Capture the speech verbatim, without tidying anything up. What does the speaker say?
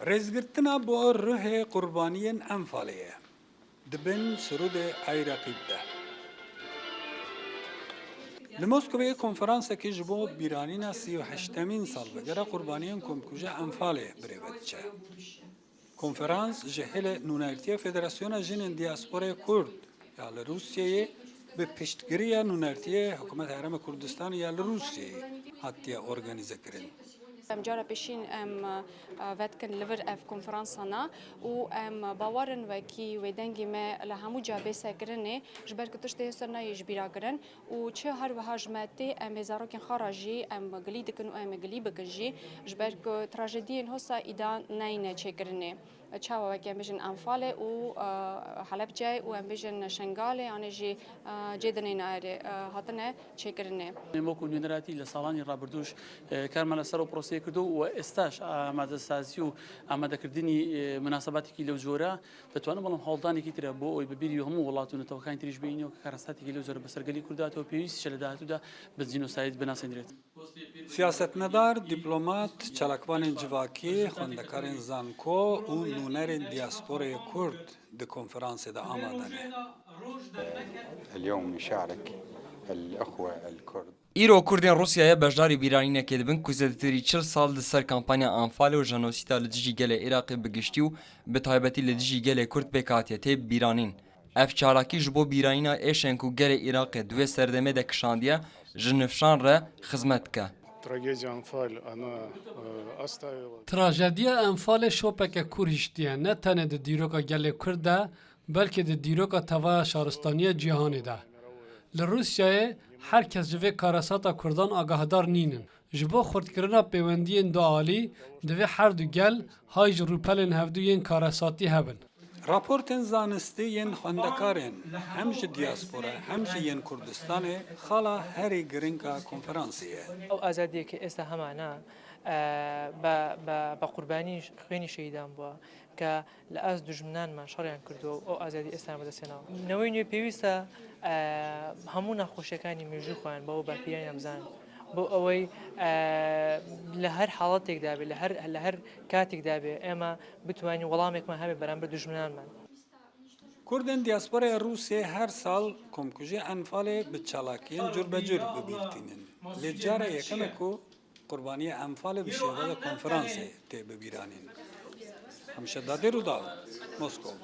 Rêzgirtina bo ruhê qurbaniyên Enfalê ye. Di bin sirûdê Eyreqîb de. Li Moskovê konferansekî ji bo bîranîna sî û heştemîn salvegera qurbaniyên komkujiya Enfalê birêve diçe. Konferans ji hêlê nûnertiya Federasyona Jinên Diasporayê Kurd ya li Rûsyayê bi piştgiriya nûnertiya Hikûmeta Herêma Kurdistanê ya li Rûsyayê hatiye organîzekirin. Em cara pêşîn em, e, vedikin li vir ev konferansana û em bawer in wekî wê dengê me li hemû ca bê sekirinê, ji ber ku tiştê hêsa nayê ji bîra kirin û çi her wiha ji me tê em ê zarokên xwe re jî em gilî dikin û em ê gilî bikin jî, ji ber ku trajediyên hosa îda neyne çêkirinê. Çawa wekî em bêjin Enfalê û, e, Helebce û em bêjin Şengalê, yanê jî, e, cê dinê nayê, e, hatine çêkirinê. Em wekû nûnertî li salani rabirdûş, e, karman li ser ew proseyê kirdo û êstaş amadesazî û amadekirdinî, e, munasebatekî lew cora ditwanin, belam hewldanekî tire bo ew bi bîrî hemû welat û netewekayên tirî jî bînî û karesatekî lew cora bi ser gelî Kurda te û pêwîst çi li dahatû de bi cînosayîd binasîndirêt. Siyasetmedar, dîplomat, çalakvanên civakî, xwendekarên zanko û nûnerên diasporayê Kurd di konferansê de amade ne. اليوم نشارك الأخوة الكرد. Îro Kurdên Rûsyayê beşdarî bîranînekê dibin ku zêdetirî çil sal di ser kampanya Anfalê û jenosîda li dijî gelê Iraqê bi giştî û bi taybetî li dijî gelê Kurd pêk hatiye tê bîranîn. Ev çalakî ji bo bîranîna êşên ku gelê Iraqê di wê serdemê de kişandiye, ji nifşan re xizmet dike. Трагедия Анфаль, она, э, оставила. Trajediya Enfalê şopeke kûr hiştiye, ne tenê di dîroka gelê Kurd de, belkî di dîroka tevaya şaristaniya cîhanê de. Li Rûsyayê her kes ji vê karesata Kurdan agahdar nînin. Ji bo xurtkirina pêwendiyên dualî, divê her du gel hay ji rûpelên hevdu yên karesatî hebin. Raportên zanistî yên xwendekarên hem ji diaspora hem jî yên Kurdistanê xala herî giring a konferansê ye. ئەو ئازادییە کە ئێستا هەمانە، ئە، بە، بە، بە قوربانی خوێنی شەهیدان بووە، کە لە ئاست دوژمنانمان شەڕیان کردووە و ئەو ئازادی ئێستا بەدەستێناوە. نەوەی نوێ پێویستە، ئە، هەموو ناخۆشیەکانی مێژووی خۆیان بەوە باپیریانیان بزانن، بۆ ئەوەی، ئە، لە هەر حاڵەتێکدا بێ، لە هەر، لە هەر کاتێکدا بێ، ئێمە بتوانین وەڵامێکمان هەبێ بەرامبەر دوژمنانمان. Kurdên diasporaya Rûsê her sal komkujiya Enfalê bi çalakiyên curbecur bi bîr tînin. Lê cara yekem e ku qurbaniya Enfalê bi şêwada konferansê tê bibîranîn. Hemşe Dadê Rûdaw, Moskov.